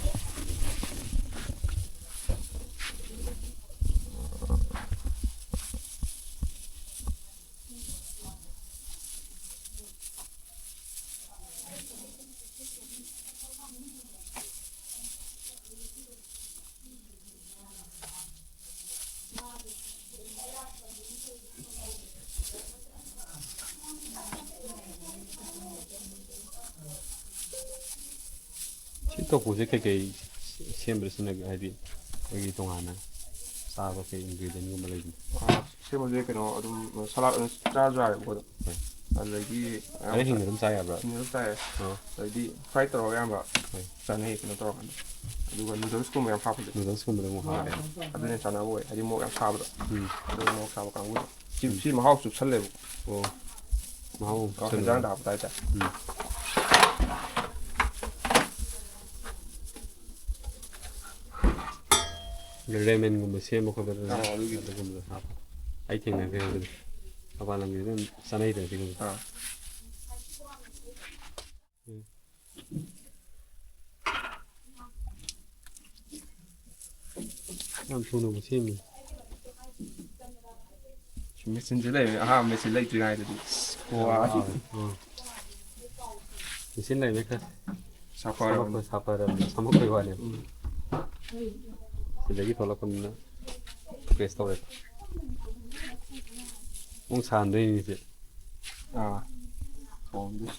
ꯁꯤ ꯇꯣꯐꯨꯁꯦ ꯀꯩꯀꯩ ꯁꯦꯝꯕꯗ ꯁꯤꯖꯤꯟꯅꯒꯦ? ꯍꯥꯏꯗꯤ ꯑꯩꯈꯣꯏꯒꯤ ꯇꯣꯉꯥꯟꯅ ꯆꯥꯕ ꯀꯩ ingredientꯒꯨꯝꯕ ꯂꯩꯕꯅꯣ? ꯑꯥ, ꯁꯦꯝꯕꯁꯦ ꯀꯩꯅꯣ ꯑꯗꯨꯝ salad ꯑꯣꯏꯅ ꯆꯥꯔꯁꯨ ꯌꯥꯔꯦꯕꯀꯣ ꯑꯗꯨꯝ꯫ ꯍꯣꯏ꯫ ꯑꯗꯒꯤ ꯑꯗꯩ ꯍꯤꯡꯅ ꯑꯗꯨꯝ ꯆꯥ ꯌꯥꯕ꯭ꯔꯥ? ꯍꯤꯡꯅ ꯑꯗꯨꯝ ꯆꯥꯏꯌꯦ꯫ ꯑꯣ꯫ ꯑꯗꯩꯗꯤ fry ꯇꯧꯔꯒ ꯑꯌꯥꯝꯕ ꯍꯣꯏ꯫ ꯆꯥꯅꯩ ꯀꯩꯅꯣ ꯇꯧꯔꯀꯥꯟꯗ꯫ ꯑꯗꯨꯒ noodlesꯀꯨꯝꯕ ꯌꯥꯝ ꯍꯥꯞꯄꯁꯦ꯫ Noodlesꯀꯨꯝꯕꯗ ꯑꯃꯨꯛ ꯍꯥꯎꯋꯦ꯫ ꯑꯗꯨꯅ ꯆꯥꯅꯕ ꯑꯣꯏ꯫ ꯍꯥꯏꯗꯤ ꯃꯣꯔꯣꯛ ꯌꯥꯝ ꯁꯥꯕꯗꯣ꯫ ꯎꯝ꯫ ꯑꯗꯨꯒ ꯃꯣꯔꯣꯛ ꯁꯥꯕ ꯀꯥꯡꯕꯨꯗꯣ꯫ ꯁꯤ, ꯎꯝ꯫ ꯁꯤ ꯃꯍꯥꯎ ꯑꯃꯨꯛ ꯑꯣ, ꯆꯠꯂꯦꯕ꯫ ꯍꯤꯟꯖꯥꯡꯗ ꯍꯥꯞꯄ ꯍꯥꯏꯇꯥꯔꯦ꯫ ꯎꯝ꯫ ꯔꯦꯃꯦꯟꯒꯨꯝꯕ ꯁꯦꯝꯕ ꯈꯣꯠꯄꯗ ꯑꯥ, ꯑꯗꯨꯒꯤ ꯑꯗꯨꯒꯨꯝꯕꯗꯣ ꯍꯥꯞꯄ꯫ ꯑꯩ ꯊꯦꯡꯅꯈ꯭ꯔꯦ ꯑꯗꯨꯗꯤ꯫ ꯃꯄꯥꯟ ꯂꯝꯒꯤꯗꯤ ꯑꯗꯨꯝ ꯆꯥꯅꯩꯗꯅ ꯑꯗꯨꯒꯨꯝꯕꯗꯣ꯫ ꯑꯥ꯫ ꯎꯝ꯫ ꯌꯥꯝ ꯊꯨꯅꯕꯨ ꯁꯦꯝꯃꯤ꯫ ꯃꯦꯆꯤꯟꯁꯦ ꯂꯩꯕꯅꯤ, ꯑꯍꯥꯟꯕ ꯃꯦꯆꯤꯟ ꯂꯩꯇ꯭ꯔꯤꯉꯩꯗꯗꯤ꯫ ꯑꯁ, ꯋꯥ꯫ ꯎꯝ꯫ ꯃꯦꯆꯤꯟ ꯂꯩꯕꯅꯤ ꯈꯔ ꯁꯥꯐꯔꯕꯅꯤ꯫ ꯁꯥꯃꯛꯄ-, ꯁꯥꯐꯔꯕꯅꯤ, ꯁꯥꯃꯛꯄꯩ ꯋꯥꯅꯤ꯫ ꯎꯝ꯫ ꯁꯤꯗꯒꯤ ꯊꯣꯛꯂꯛꯄꯅꯤꯅ ꯄ꯭ꯔꯦꯁ ꯇꯧꯔꯦ꯫ ꯑꯃꯨꯛ ꯁꯥꯍꯟꯗꯣꯏꯅꯤ ꯁꯤ꯫ ꯑꯥ꯫ ꯊꯣꯡꯗꯣꯏ꯫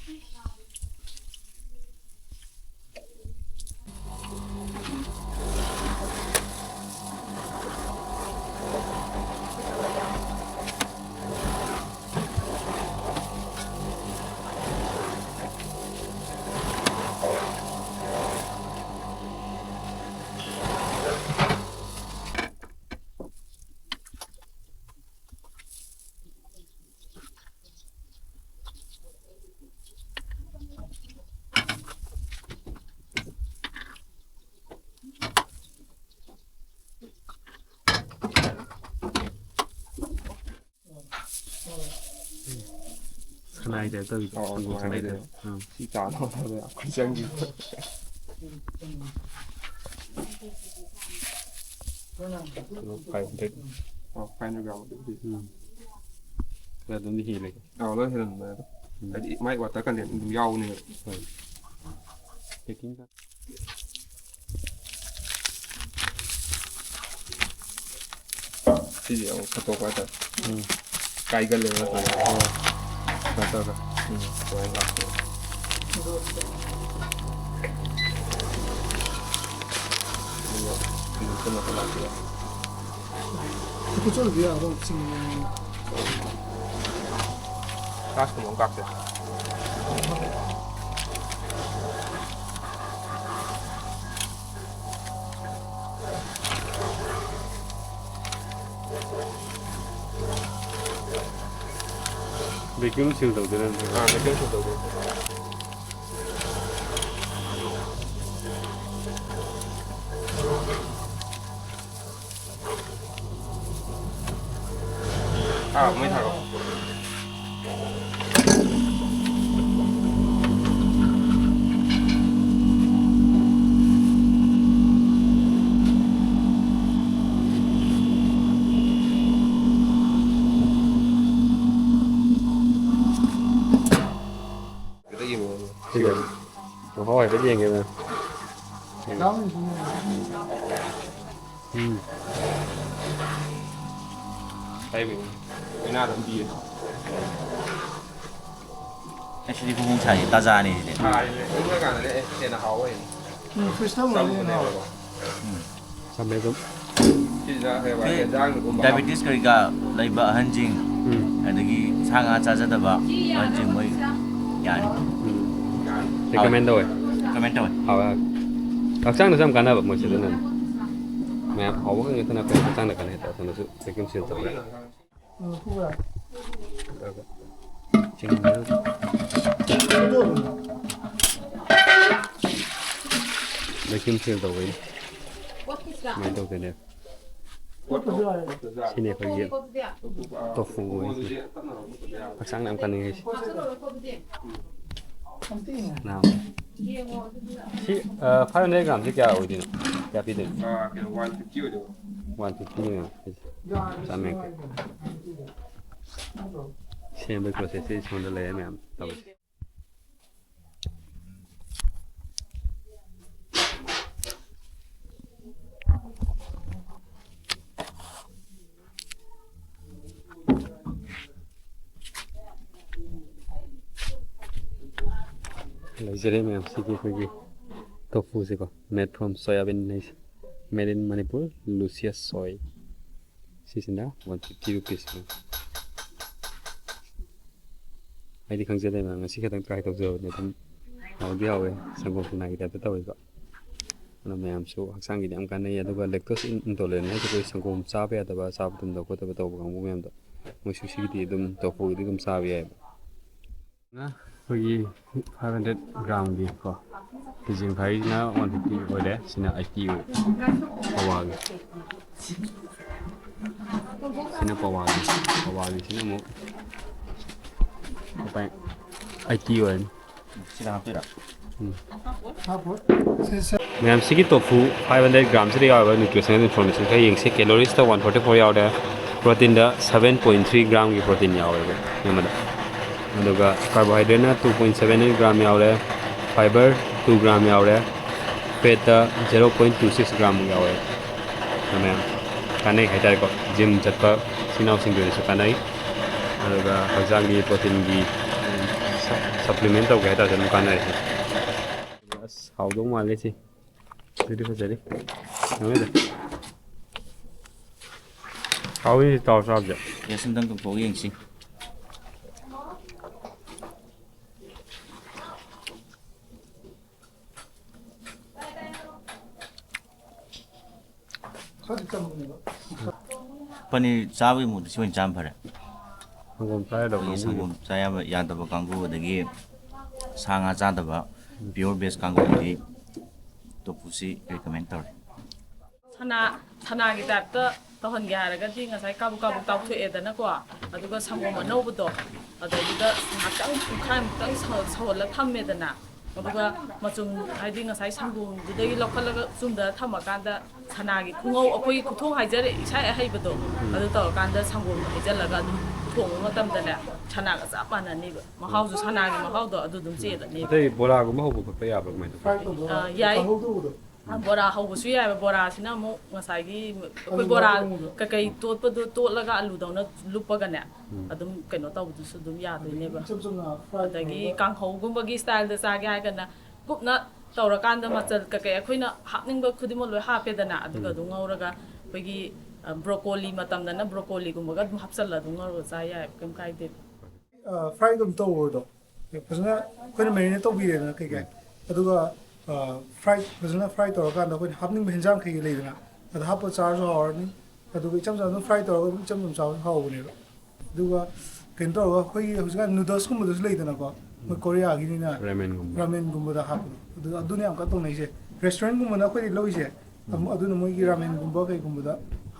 ꯁꯅꯥꯏ ꯇꯥꯏꯞ ꯇꯧꯋꯤꯀꯣ, ꯑꯧ, ꯁꯪꯒꯣꯝ ꯁꯅꯥꯏ ꯁꯅꯥꯏ ꯇꯥꯏꯞ꯫ ꯇꯥꯏꯞ꯫ ꯑꯥ꯫ ꯁꯤ ꯇꯥꯅꯕ ꯍꯣꯠꯅꯕꯗ ꯌꯥꯝ ꯀꯨꯏ ꯆꯪꯈꯤ꯫ Kilo five hundred꯫ ꯑꯣ, five hundred gram ꯑꯗꯨꯗꯤ꯫ ꯎꯝ꯫ ꯈꯔ ꯑꯗꯨꯝꯗꯤ ꯍꯦꯜꯂꯦ꯫ ꯑꯧ, ꯂꯣꯏ ꯍꯦꯜꯂꯝꯕꯅꯦ ꯑꯗꯣ꯫ ꯎꯝ꯫ ꯍꯥꯏꯗꯤ ꯃꯥꯏ water content ꯑꯗꯨꯝ ꯌꯥꯎꯕꯅꯦꯕ꯫ ꯍꯣꯏ꯫ Packing ꯁꯤꯗꯤ ꯑꯃꯨꯛ ꯐꯠꯇꯣꯛꯄ ꯍꯥꯏꯇꯥꯔꯦ꯫ ꯎꯝ꯫ ꯀꯥꯏꯒꯜꯂꯦꯕ ꯅꯠꯇ꯭ꯔꯗꯤ꯫ ꯑꯣ꯫ ꯁꯨꯃꯥꯏꯅ ꯇꯧꯔꯒ꯫ ꯎꯝ꯫ ꯁꯨꯃꯥꯏꯅ ꯂꯥꯛꯄ꯫ ꯑꯗꯨꯒ ꯁꯤꯗꯤ ꯀꯩꯅꯣ ꯇꯧꯔꯒ ꯂꯥꯛꯄ ꯌꯥꯏ꯫ ꯐꯨꯠꯆꯜꯂꯁꯨ ꯌꯥꯕ ꯆꯤꯡ꯫ ꯒ꯭ꯌꯥꯁꯀꯨꯝꯕ ꯑꯃ ꯀꯥꯞꯁꯦ꯫ Vacuum seal ꯇꯧꯗꯣꯏꯔꯥ ꯅꯠꯇ꯭ꯔꯒ? ꯑꯥ, vacuum seal ꯇꯧꯗꯣꯏꯅꯦ꯫ ꯑꯥ, ꯃꯩ ꯊꯥꯔꯣ꯫ ꯁꯤꯗ ꯃꯍꯥꯎ ꯍꯥꯏꯐꯦꯠ ꯌꯦꯡꯒꯦ ꯃꯦꯝ꯫ ꯎꯝ꯫ ꯍꯥꯏꯕꯤꯌꯨ꯫ ꯀꯣꯏꯅꯥ ꯑꯗꯨꯝ ꯄꯤꯌꯦ꯫ ꯑꯦ, ꯁꯤꯗꯤ ꯐꯣꯡ ꯐꯣꯡ ꯁꯥꯏꯌꯦ, ꯇꯥꯖꯥꯅꯦ ꯁꯤꯗꯤ꯫ ꯁꯥꯔꯤꯁꯦ ꯏꯪꯉꯀꯥꯟꯗꯗꯤ ꯑꯦ, ꯍꯦꯟꯅ ꯍꯥꯎꯋꯦ꯫ ꯎꯝ, ꯐ꯭ꯔꯤꯖꯇ ꯑꯃꯨꯛ ꯆꯝꯕꯅꯦꯕꯀꯣ꯫ ꯎꯝ꯫ ꯆꯝꯃꯦ ꯑꯗꯨꯝ꯫ ꯁꯤꯁꯤꯅ ꯀꯩ ꯍꯥꯏꯕ, ꯁꯤ ꯌꯦꯟꯖꯥꯡꯒꯨꯝꯕ ꯗꯥꯏꯕꯦꯇꯤꯁ ꯀꯔꯤ ꯀꯥ ꯂꯩꯕ ꯑꯍꯟꯁꯤꯡ, ꯎꯝ꯫ ꯑꯗꯒꯤ ꯁꯥ ꯉꯥ ꯆꯥꯖꯗꯕ ꯑꯍꯟꯁꯤꯡ ꯃꯣꯏ ꯌꯥꯅꯤ꯫ ꯎꯝ꯫ ꯌꯥꯅꯤ꯫ ꯔꯤꯀꯃꯦꯟ ꯇꯧꯋꯦ꯫ ꯔꯤꯀꯃꯦꯟ ꯇꯧꯋꯦ꯫ ꯍꯥꯎꯋꯦ, ꯍꯥꯎꯋꯦ꯫ ꯍꯛꯆꯥꯡꯗꯁꯨ ꯌꯥꯝ ꯀꯥꯟꯅꯕ ꯃꯣꯏꯁꯦ, ꯑꯗꯨꯅꯅꯦ꯫ ꯃꯌꯥꯝ ꯍꯥꯎꯕ ꯉꯥꯛꯇ ꯅꯠꯇꯅ ꯑꯩꯈꯣꯏ ꯍꯛꯆꯥꯡꯗ ꯀꯥꯟꯅꯩ ꯍꯥꯏꯇꯥꯔꯦ꯫ ꯑꯁꯣꯝꯗꯁꯨ ꯚꯦꯀ꯭ꯌꯨꯝ ꯁꯤꯜ ꯇꯧꯔꯦ꯫ ꯆꯤꯡꯗ ꯚꯦꯀ꯭ꯌꯨꯝ ꯁꯤꯜ ꯇꯧꯕꯩꯅꯦ꯫ ꯁꯨꯃꯥꯏꯅ ꯇꯧꯗꯣꯏꯅꯦ꯫ ꯁꯤꯅꯤ ꯑꯩꯈꯣꯏꯒꯤ ꯇꯣꯐꯨ ꯑꯣꯏꯔꯤꯁꯦ꯫ ꯍꯛꯆꯥꯡꯗ ꯌꯥꯝ ꯀꯥꯟꯅꯩ ꯍꯥꯏꯁꯦ꯫ ꯅꯥꯕ꯫ ꯁꯤ, ꯑ, ꯐꯥꯏꯚ ꯍꯟꯗ꯭ꯔꯦꯠ ꯒ꯭ꯔꯥꯝꯁꯤ ꯀꯌꯥ ꯑꯣꯏꯗꯣꯏꯅꯣ? ꯀꯌꯥ ꯄꯤꯗꯣꯏꯅꯣ? ꯑ, ꯀꯩꯅꯣ, ꯋꯥꯟ ꯐꯤꯐꯇꯤ ꯑꯣꯏꯗꯣꯏꯕ꯫ One fifty gram. ꯆꯥꯝ ꯌꯥꯡꯈꯩ꯫ ꯁꯦꯝꯕꯒꯤ ꯄ꯭ꯔꯣꯁꯦꯁꯁꯤ ꯁꯣꯝꯗ ꯂꯩꯔꯦ ꯃꯌꯥꯝ ꯇꯧꯔꯤꯁꯦ꯫ ꯂꯩꯖꯔꯦ ꯃꯌꯥꯝ, ꯁꯤꯒꯤ ꯑꯩꯈꯣꯏꯒꯤ ꯇꯣꯐꯨꯁꯦꯀꯣ, made from soya bean ꯍꯥꯏꯁꯦ, made in Manipur, Lucia soy꯫ ꯁꯤꯁꯤꯅ ꯋꯥꯟ ꯐꯤꯐꯇꯤ ꯔꯨꯄꯤꯁ꯫ ꯑꯩꯗꯤ ꯈꯪꯖꯗꯦ ꯃꯌꯥꯝ, ꯉꯁꯤ ꯈꯛꯇꯪ ꯇ꯭ꯔꯥꯏ ꯇꯧꯖꯕꯅꯦ꯫ ꯑꯗꯨꯝ ꯍꯥꯎꯗꯤ ꯍꯥꯎꯋꯦ, ꯁꯪꯒꯣꯝ ꯁꯅꯥꯒꯤ ꯇꯥꯏꯞꯇ ꯇꯧꯋꯦꯀꯣ꯫ ꯑꯗꯣ ꯃꯌꯥꯝꯁꯨ ꯍꯛꯆꯥꯡꯒꯤꯗꯤ ꯌꯥꯝ ꯀꯥꯟꯅꯩ꯫ ꯑꯗꯨꯒ lactose intolerant ꯍꯥꯏꯁꯦ ꯑꯩꯈꯣꯏ ꯁꯪꯒꯣꯝ ꯆꯥꯕ ꯌꯥꯗꯕ, ꯆꯥꯕ ꯇꯨꯝꯗꯕ ꯈꯣꯠꯇꯕ ꯇꯧꯕ ꯀꯥꯡꯕꯨ ꯃꯌꯥꯝꯗꯣ, ꯃꯣꯏꯁꯨ ꯁꯤꯒꯤꯗꯤ ꯑꯗꯨꯝ, ꯇꯣꯐꯨꯒꯤꯗꯤ ꯑꯗꯨꯝ ꯆꯥꯕ ꯌꯥꯏꯑꯕ꯫ ꯑꯩꯈꯣꯏꯒꯤ ꯐꯥꯏꯚ ꯍꯟꯗ꯭ꯔꯦꯠ ꯒ꯭ꯔꯥꯝꯒꯤ ꯀꯣ, ꯀꯦ ꯖꯤ ꯃꯈꯥꯏꯁꯤꯅ ꯋꯥꯟ ꯐꯤꯐꯇꯤ ꯑꯣꯏꯔꯦ, ꯁꯤꯅ ꯑꯩꯠꯇꯤ ꯑꯣꯏꯔꯦ꯫ ꯄꯋꯥꯒꯤ꯫ ꯁꯤꯅ ꯄꯋꯥꯒꯤ, ꯄꯋꯥꯒꯤꯁꯤꯅ ꯑꯃꯨꯛ ꯂꯨꯄꯥ ꯑꯩꯠꯇꯤ ꯑꯣꯏꯔꯅꯤ꯫ ꯁꯤꯗ ꯍꯥꯞꯇꯣꯏꯔꯥ? ꯃꯌꯥꯝ, ꯁꯤꯒꯤ ꯇꯣꯐꯨ ꯐꯥꯏꯚ ꯍꯟꯗ꯭ꯔꯦꯠ ꯒ꯭ꯔꯥꯝꯁꯤꯗ ꯌꯥꯎꯔꯤꯕ ꯅ꯭ꯌꯨꯇ꯭ꯔꯤꯁꯅꯦꯜ ꯏꯟꯐꯣꯔꯃꯦꯁꯟ ꯈꯔ ꯌꯦꯡꯁꯤ꯫ ꯀꯦꯂꯣꯔꯤꯁꯇ ꯋꯥꯟ ꯐꯣꯔꯇꯤ ꯐꯣꯔ ꯌꯥꯎꯔꯦ, ꯄ꯭ꯔꯣꯇꯤꯟꯗ ꯁꯚꯦꯟ ꯄꯣꯏꯟ ꯊ꯭ꯔꯤ ꯒ꯭ꯔꯥꯝꯒꯤ ꯄ꯭ꯔꯣꯇꯤꯟ ꯌꯥꯎꯋꯦꯕ ꯃꯤ ꯑꯃꯗ꯫ ꯑꯗꯨꯒ ꯀꯥꯔꯕꯣꯍꯥꯏꯗ꯭ꯔꯦꯠꯅ two point seven eight gram ꯌꯥꯎꯔꯦ, ꯐꯥꯏꯕꯔ ꯇꯨ ꯒ꯭ꯔꯥꯝ ꯌꯥꯎꯔꯦ, ꯐꯦꯠꯇ ꯖꯦꯔꯣ ꯄꯣꯏꯟ ꯇꯨ ꯁꯤꯛꯁ ꯒ꯭ꯔꯥꯝꯃꯨꯛ ꯌꯥꯎꯋꯦ꯫ ꯃꯌꯥꯝ ꯀꯥꯟꯅꯩ ꯍꯥꯏꯇꯥꯔꯦꯀꯣ, ꯖꯤꯝ ꯆꯠꯄ ꯏꯆꯤꯟ ꯏꯅꯥꯎꯁꯤꯡꯒꯤ ꯑꯣꯏꯅꯁꯨ ꯀꯥꯟꯅꯩ꯫ ꯑꯗꯨꯒ ꯍꯛꯆꯥꯡꯒꯤ ꯄ꯭ꯔꯣꯇꯤꯟꯒꯤ ꯁꯞꯄ꯭ꯂꯤꯃꯦꯟ ꯇꯧꯒꯦ ꯍꯥꯏ ꯇꯥꯔꯁꯨ ꯑꯗꯨꯝ ꯀꯥꯟꯅꯔꯦ꯫ ꯑꯁ, ꯍꯥꯎꯗꯧ ꯃꯥꯜꯂꯦ ꯁꯤ꯫ ꯑꯗꯨꯗꯤ ꯐꯖꯔꯤ꯫ ꯊꯝꯃꯦ꯫ ꯍꯥꯎꯋꯤ ꯇꯥꯎ ꯆꯥꯕꯁꯦ꯫ ꯇꯦꯁ ꯑꯝꯇꯪ ꯇꯧꯊꯣꯛꯑꯒ ꯌꯦꯡꯁꯤ꯫ ꯈꯔꯗꯤ ꯆꯝꯕꯅꯦꯕ꯫ ꯄꯅꯤꯔ ꯆꯥꯕꯒꯤ ꯃꯍꯨꯠꯇ ꯁꯤ ꯑꯣꯏꯅ ꯆꯥꯕꯅ ꯐꯔꯦ꯫ ꯁꯪꯒꯣꯝ ꯆꯥ ꯌꯥꯗꯕ ꯑꯩꯈꯣꯏꯒꯤ ꯀꯥꯡꯕꯨꯒꯤ꯫ ꯁꯪꯒꯣꯝ ꯆꯥ ꯌꯥꯕ ꯌꯥꯗꯕ ꯀꯥꯡꯕꯨ, ꯑꯗꯒꯤ ꯁꯥ ꯉꯥ ꯆꯥꯗꯕ ꯄꯤꯌꯣꯔ ꯕꯦꯖ ꯀꯥꯡꯕꯨꯗꯤ ꯇꯣꯐꯨꯁꯤ ꯔꯤꯀꯃꯦꯟ ꯇꯧꯔꯦ꯫ ꯁꯅꯥ ꯁꯅꯥꯒꯤ ꯇꯥꯏꯞꯇ ꯇꯧꯍꯟꯒꯦ ꯍꯥꯏꯔꯒꯗꯤ ꯉꯁꯥꯏ ꯀꯥꯕꯨꯛ ꯀꯥꯕꯨꯛ ꯇꯥꯎꯊꯣꯛꯑꯦꯗꯅꯀꯣ꯫ ꯑꯗꯨꯒ ꯁꯪꯒꯣꯝ ꯑꯅꯧꯕꯗꯣ, ꯑꯗꯩꯗꯨꯗ ꯉꯥꯛꯇꯪ ꯄꯨꯡꯈꯥꯏꯃꯨꯛꯇꯪ ꯁꯧ- ꯁꯧꯍꯜꯂ ꯊꯝꯃꯦꯗꯅ꯫ ꯑꯗꯨꯒ ꯃꯆꯨꯝ, ꯍꯥꯏꯗꯤ ꯉꯁꯥꯏ ꯁꯪꯒꯣꯝꯗꯨꯗꯒꯤ ꯂꯧꯈꯠꯂꯒ ꯆꯨꯝꯗꯔ ꯊꯝꯃꯀꯥꯟꯗ ꯁꯅꯥꯒꯤ ꯈꯨꯉꯧ, ꯑꯩꯈꯣꯏꯒꯤ ꯈꯨꯊꯣꯡ ꯍꯥꯏꯖꯔꯦ, ꯏꯁꯥ ꯑꯍꯩꯕꯗꯣ, ꯑꯗꯨ ꯇꯧꯔꯀꯥꯟꯗ ꯁꯪꯒꯣꯝꯗꯣ ꯍꯩꯖꯤꯜꯂꯒ ꯑꯗꯨꯝ ꯊꯣꯡꯕ ꯃꯇꯝꯗꯅꯦ, ꯁꯅꯥꯒ ꯆꯞ ꯃꯥꯟꯅꯅꯤꯕ꯫ ꯃꯍꯥꯎꯁꯨ, ꯁꯅꯥꯒꯤ ꯃꯍꯥꯎꯗꯣ ꯑꯗꯨ ꯑꯗꯨꯝ ꯆꯦꯜꯂꯅꯤꯕ꯫ ꯑꯇꯩ ꯕꯣꯔꯥꯒꯨꯝꯕ ꯍꯧꯕ ꯈꯣꯠꯄ ꯌꯥꯕ꯭ꯔꯥ, ꯀꯃꯥꯏꯅ ꯇꯧꯕ? ꯐ꯭ꯔꯥꯏ ꯇꯧꯕ ꯑꯥ, ꯌꯥꯏ꯫ ꯀꯥꯡꯍꯧꯗꯧꯕꯗꯣ꯫ ꯕꯣꯔꯥ ꯍꯧꯕꯁꯨ ꯌꯥꯏꯑꯕ꯫ ꯕꯣꯔꯥꯁꯤꯅ ꯑꯃꯨꯛ ꯉꯁꯥꯏꯒꯤ ꯑꯩꯈꯣꯏ ꯑꯂꯨ ꯕꯣꯔꯥ ꯍꯥꯞꯄ ꯃꯑꯣꯡꯗꯣ꯫ ꯏꯆꯝ ꯆꯝꯅ ꯐ꯭ꯔꯥꯏ ꯑꯗꯒꯤ ꯇꯧꯔꯒ꯫ ꯀꯥꯡꯍꯧꯒꯨꯝꯕꯒꯤ ꯁ꯭ꯇꯥꯏꯜꯗ ꯆꯥꯒꯦ ꯍꯥꯏꯔꯒꯅ ꯀꯨꯞꯅ ꯇꯧꯔꯀꯥꯟꯗ ꯃꯆꯜ ꯀꯩꯀꯩ ꯑꯩꯈꯣꯏꯅ ꯍꯥꯞꯅꯤꯡꯕ ꯈꯨꯗꯤꯡꯃꯛ ꯂꯣꯏ ꯍꯥꯞꯄꯦꯗꯅ꯫ ꯑꯗꯨꯒ ꯑꯗꯨꯝ ꯉꯧꯔꯒ ꯑꯩꯈꯣꯏꯒꯤ, ꯑ, ꯕ꯭ꯔꯣꯀꯣꯂꯤ ꯃꯇꯝꯗꯅ ꯕ꯭ꯔꯣꯀꯣꯂꯤꯒꯨꯝꯕꯒ ꯑꯗꯨꯝ ꯍꯥꯞꯆꯜꯂ ꯑꯗꯨꯝ ꯉꯧꯔꯒ ꯆꯥ ꯌꯥꯏꯑꯕ, ꯀꯩꯝ ꯀꯥꯏꯗꯦꯕ꯫ ꯐ꯭ꯔꯥꯏ ꯑꯗꯨꯝ ꯇꯧꯕꯗꯣ ꯐꯖꯅ ꯑꯩꯈꯣꯏꯅ ꯃꯦꯔꯤꯅꯦꯠ ꯇꯧꯕꯤꯔꯦꯗꯅ ꯀꯩꯀꯩ, ꯑꯗꯨꯒ ꯐ꯭ꯔꯥꯏ ꯐꯖꯅ ꯐ꯭ꯔꯥꯏ ꯇꯧꯔꯀꯥꯟꯗ ꯑꯩꯈꯣꯏꯅ ꯍꯥꯞꯅꯤꯡꯕ ꯍꯦꯟꯖꯥꯡ ꯀꯩꯀꯩ ꯂꯩꯗꯅ, ꯑꯗ ꯍꯥꯞꯄ ꯆꯥꯔꯁꯨ ꯍꯥꯎꯔꯅꯤ꯫ ꯑꯗꯨꯒ ꯏꯆꯝ ꯆꯝꯅ ꯑꯗꯨꯝ ꯐ꯭ꯔꯥꯏ ꯇꯧꯔꯒ ꯑꯗꯨꯝ ꯏꯆꯝ ꯆꯝ ꯆꯥꯕꯁꯨ ꯍꯥꯎꯕꯅꯦꯕ꯫ ꯑꯗꯨꯒ ꯀꯩꯅꯣ ꯇꯧꯔꯒ ꯑꯩꯈꯣꯏꯒꯤ ꯍꯧꯖꯤꯛꯀꯥꯟ ꯅꯨꯗꯜꯁꯀꯨꯝꯕꯗꯁꯨ ꯂꯩꯗꯅꯀꯣ, ꯃꯣꯏ ꯀꯣꯔꯤꯌꯥꯒꯤꯅꯤꯅ ꯔꯥꯃꯦꯟꯒꯨꯝꯕ꯫ ꯔꯥꯃꯦꯟꯒꯨꯝꯕꯗ ꯍꯥꯞꯄꯗꯣ, ꯑꯗꯨ ꯑꯗꯨꯅ ꯌꯥꯝ ꯀꯟꯅ ꯇꯧꯅꯩꯁꯦ꯫ ꯔꯦꯁꯇꯨꯔꯦꯟꯒꯨꯝꯕꯅ ꯑꯩꯈꯣꯏꯗꯤ ꯂꯧꯔꯤꯁꯦ, ꯑꯗꯨꯅ ꯃꯣꯏꯒꯤ ꯔꯥꯃꯦꯟꯒꯨꯝꯕ ꯀꯩꯒꯨꯝꯕꯗ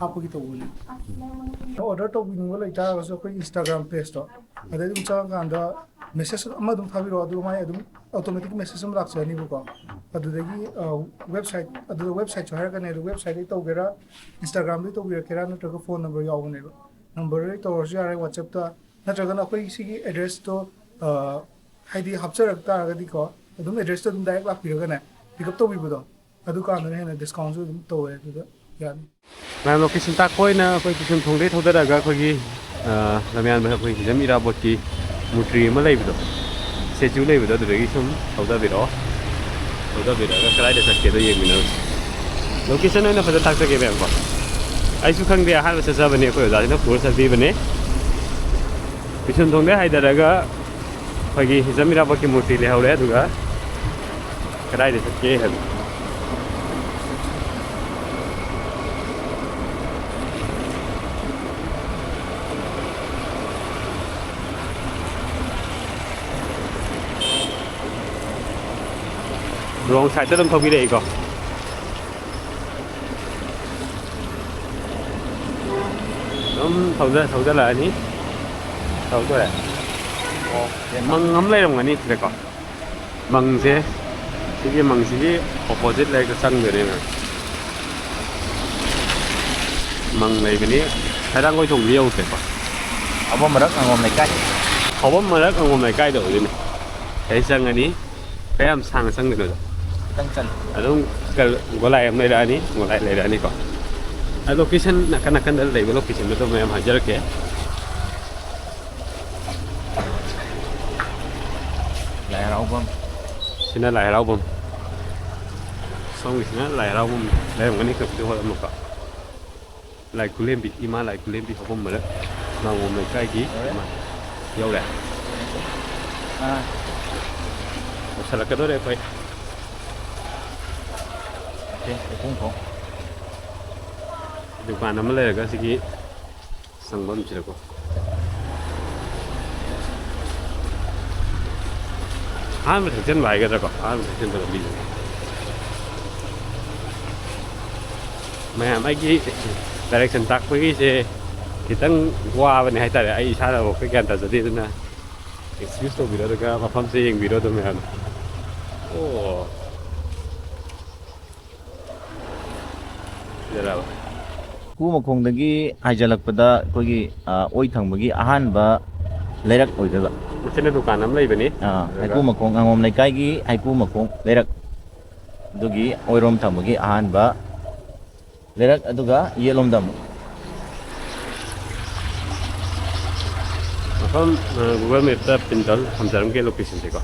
ꯍꯥꯞꯄꯒꯤ ꯇꯧꯕꯅꯤ꯫ ꯑꯣꯔꯗꯔ ꯇꯧꯕꯤꯅꯤꯡꯕ ꯂꯩꯇꯥꯔꯒꯁꯨ ꯑꯩꯈꯣꯏꯒꯤ Instagram page ꯇꯣ ꯑꯗꯩ ꯑꯗꯨꯝ ꯆꯪꯉꯀꯥꯟꯗ message ꯑꯃ ꯑꯗꯨꯝ ꯊꯥꯕꯤꯔꯛꯑꯣ, ꯑꯗꯨꯒ ꯃꯥꯏ ꯑꯗꯨꯝ automatic message ꯑꯃ ꯂꯥꯛꯆꯔꯅꯤꯕꯀꯣ꯫ ꯑꯗꯨꯗꯒꯤ website, ꯑꯗꯨꯗ website ꯁꯨ ꯍꯥꯏꯔꯛꯀꯅꯤ, ꯑꯗꯨ website ꯇꯒꯤ ꯇꯧꯒꯦꯔꯥ, Instagram ꯗꯒꯤ ꯇꯧꯕꯤꯔꯛꯀꯦꯔꯥ, ꯅꯠꯇ꯭ꯔꯒ phone number ꯌꯥꯎꯕꯅꯦꯕ, number ꯗꯒꯤ ꯇꯧꯔꯁꯨ ꯌꯥꯔꯦ, WhatsApp ꯇ, ꯅꯠꯇ꯭ꯔꯒꯅ ꯑꯩꯈꯣꯏ ꯁꯤꯒꯤ address ꯇꯣ ꯍꯥꯏꯗꯤ ꯍꯥꯞꯆꯔꯛ ꯇꯥꯔꯒꯗꯤꯀꯣ, ꯑꯗꯨꯝ address ꯇ ꯑꯗꯨꯝ direct ꯂꯥꯛꯄꯤꯔꯒꯅꯦ, pick up ꯇꯧꯕꯤꯕꯗꯣ, ꯑꯗꯨꯀꯥꯟꯗꯅ ꯍꯦꯟꯅ discount ꯁꯨ ꯑꯗꯨꯝ ꯇꯧꯋꯦ, ꯑꯗꯨꯗ ꯌꯥꯅꯤ꯫ ꯃꯌꯥꯝ, location ꯇꯥꯛꯄ ꯑꯣꯏꯅ ꯑꯩꯈꯣꯏ ꯄꯤꯁꯨꯝ ꯊꯣꯡꯗꯩ ꯊꯧꯗꯔꯛꯑꯒ ꯑꯩꯈꯣꯏꯒꯤ, ꯑ, ꯂꯝꯌꯥꯟꯕ ꯑꯩꯈꯣꯏ ꯍꯤꯖꯝ ꯏꯔꯥꯕꯣꯠꯀꯤ ꯃꯨꯔꯇꯤ ꯑꯃ ꯂꯩꯕꯗꯣ, statue ꯂꯩꯕꯗꯣ, ꯑꯗꯨꯗꯒꯤ ꯁꯨꯝ ꯊꯧꯗꯕꯤꯔꯛꯑꯣ꯫ ꯊꯧꯗꯕꯤꯔꯛꯑꯒ ꯀꯗꯥꯏꯗ ꯆꯠꯀꯦꯗꯣ ꯌꯦꯡꯃꯤꯟꯅꯔꯨꯁꯤ꯫ Location ꯑꯣꯏꯅ ꯐꯖꯅ ꯇꯥꯛꯆꯒꯦ ꯃꯌꯥꯝꯀꯣ꯫ ꯑꯩꯁꯨ ꯈꯪꯗꯦ, ꯑꯍꯥꯟꯕ ꯆꯠꯆꯕꯅꯦ, ꯑꯩꯈꯣꯏ ꯑꯣꯖꯥꯁꯤꯅ ꯄꯨꯔ ꯆꯠꯄꯤꯕꯅꯦ꯫ ꯄꯤꯁꯨꯝ ꯊꯣꯡꯗꯩ ꯍꯥꯏꯊꯔꯒ ꯑꯩꯈꯣꯏꯒꯤ ꯍꯤꯖꯝ ꯏꯔꯥꯕꯣꯠꯀꯤ ꯃꯨꯔꯇꯤ ꯂꯩꯍꯧꯔꯦ, ꯑꯗꯨꯒ ꯀꯗꯥꯏꯗ ꯆꯠꯀꯦ ꯍꯥꯏꯕ꯫ Wrong side ꯇ ꯑꯗꯨꯝ ꯊꯧꯕꯤꯔꯛꯏꯀꯣ꯫ ꯑꯗꯨꯝ ꯊꯧꯖ-, ꯊꯧꯖꯜꯂꯛꯑꯅꯤ꯫ ꯊꯧꯗꯣꯔꯦ꯫ ꯑꯣ, ꯃꯪ ꯑꯃ ꯂꯩꯔꯝꯒꯅꯤ ꯁꯤꯗꯀꯣ꯫ ꯃꯪꯁꯦ, ꯁꯤꯒꯤ ꯃꯪꯁꯤꯒꯤ opposite ꯂꯩꯔꯛꯇ ꯆꯪꯗꯣꯏꯅꯦꯕ꯫ ꯃꯪ ꯂꯩꯕꯅꯤ꯫ ꯍꯩꯔꯥꯡꯒꯣꯏ ꯊꯣꯡꯗꯤ ꯌꯧꯗ꯭ꯔꯦꯀꯣ꯫ ꯐꯥꯎꯕꯝ ꯃꯔꯛ ꯉꯥꯉꯣꯝ ꯂꯩꯀꯥꯏ꯫ ꯐꯥꯎꯕꯝ ꯃꯔꯛ ꯉꯥꯉꯣꯝ ꯂꯩꯀꯥꯏꯗ ꯑꯣꯏꯗꯣꯏꯅꯦ꯫ ꯁꯤꯗꯩ ꯆꯪꯉꯅꯤ꯫ ꯀꯌꯥꯝ ꯁꯥꯡꯅ ꯆꯪꯗꯣꯏꯅꯣꯗꯣ? ꯈꯤꯇꯪ ꯆꯪꯉꯦ꯫ ꯑꯗꯨꯝ ꯀ-, ꯒꯣꯂꯥꯏ ꯑꯃ ꯂꯩꯔꯛꯑꯅꯤ, ꯒꯣꯂꯥꯏ ꯂꯩꯔꯛꯑꯅꯤꯀꯣ꯫ ꯑ, location, ꯅꯥꯀꯟ ꯅꯥꯀꯟꯗ ꯂꯩꯕ location ꯗꯨꯗꯣ ꯃꯌꯥꯝ ꯍꯥꯏꯖꯔꯛꯀꯦ꯫ ꯂꯥꯏ ꯍꯔꯥꯎꯐꯝ꯫ ꯁꯤꯅ ꯂꯥꯏ ꯍꯔꯥꯎꯐꯝ꯫ ꯁꯣꯝꯒꯤꯁꯤꯅ ꯂꯥꯏ ꯍꯔꯥꯎꯐꯝ ꯂꯩꯔꯝꯒꯅꯤ, ꯀꯩꯁꯨ ꯍꯣꯜ ꯑꯃꯀꯣ꯫ ꯂꯥꯏ ꯈꯨꯂꯦꯝꯕꯤ, ꯏꯃꯥ ꯂꯥꯏ ꯈꯨꯂꯦꯝꯕꯤ ꯍꯧꯐꯝ ꯃꯔꯛ, ꯃꯥꯡꯒꯣꯝ ꯂꯩꯀꯥꯏꯒꯤ ꯌꯧꯔꯦ? ꯏꯃꯥ꯫ ꯌꯧꯔꯦ? ꯑꯥ꯫ ꯌꯧꯁꯜꯂꯛꯀꯗꯧꯔꯦ ꯑꯩꯈꯣꯏ꯫ ꯑꯣꯀꯦ, ꯎꯈꯣꯡ ꯊꯣꯡ꯫ ꯗꯨꯀꯥꯟ ꯑꯃ ꯂꯩꯔꯒ ꯁꯤꯒꯤ ꯆꯪꯐꯝꯁꯤꯗꯀꯣ꯫ ꯑꯍꯥꯟꯕ ꯊꯦꯛꯆꯟꯕ ꯍꯥꯏꯒꯗ꯭ꯔꯥꯀꯣ, ꯑꯍꯥꯟꯕ ꯊꯦꯛꯆꯟꯕ ꯂꯝꯕꯤꯁꯦ꯫ ꯃꯌꯥꯝ ꯑꯩꯒꯤ ꯗꯥꯏꯔꯦꯛꯁꯟ ꯇꯥꯛꯄꯒꯤꯁꯦ ꯈꯤꯇꯪ ꯋꯥꯕꯅꯦ ꯍꯥꯏꯇꯥꯔꯦ꯫ ꯑꯩ ꯏꯁꯥꯅꯐꯥꯎ ꯈꯔ ꯒ꯭ꯌꯥꯟ ꯇꯥꯖꯗꯦ, ꯑꯗꯨꯅ ꯑꯦꯛꯁꯀ꯭ꯌꯨꯁ ꯇꯧꯕꯤꯔꯣ, ꯑꯗꯨꯒ ꯃꯐꯝꯁꯦ ꯌꯦꯡꯕꯤꯔꯣ ꯑꯗꯨꯝ ꯃꯌꯥꯝ꯫ ꯑꯣ꯫ ꯐꯖꯔꯕ? ꯍꯩꯀꯨ ꯃꯈꯣꯡꯗꯒꯤ ꯍꯥꯏꯖꯤꯜꯂꯛꯄꯗ ꯑꯩꯈꯣꯏꯒꯤ, ꯑ, ꯑꯣꯏ ꯊꯪꯕꯒꯤ ꯑꯍꯥꯟꯕ ꯂꯩꯔꯛ ꯑꯣꯏꯗꯣꯏꯕ꯫ ꯃꯁꯤꯅ ꯗꯨꯀꯥꯟ ꯑꯃ ꯂꯩꯕꯅꯤ꯫ ꯑꯥ, ꯑꯗꯨꯒ ꯍꯩꯀꯨ ꯃꯈꯣꯡ, ꯉꯥꯉꯣꯝ ꯂꯩꯀꯥꯏꯒꯤ ꯍꯩꯀꯨ ꯃꯈꯣꯡ ꯂꯩꯔꯛ꯫ ꯑꯗꯨꯒꯤ ꯑꯣꯏꯔꯣꯝ ꯊꯪꯕꯒꯤ ꯑꯍꯥꯟꯕ ꯂꯩꯔꯛ, ꯑꯗꯨꯒ ꯌꯦꯠꯂꯣꯝꯗ ꯑꯃꯨꯛ꯫ ꯃꯐꯝ, ꯑ, Google Mapꯇ ꯄꯤꯟ ꯇꯧꯔ ꯊꯝꯖꯔꯝꯒꯦ, ꯂꯣꯀꯦꯁꯟꯁꯦꯀꯣ꯫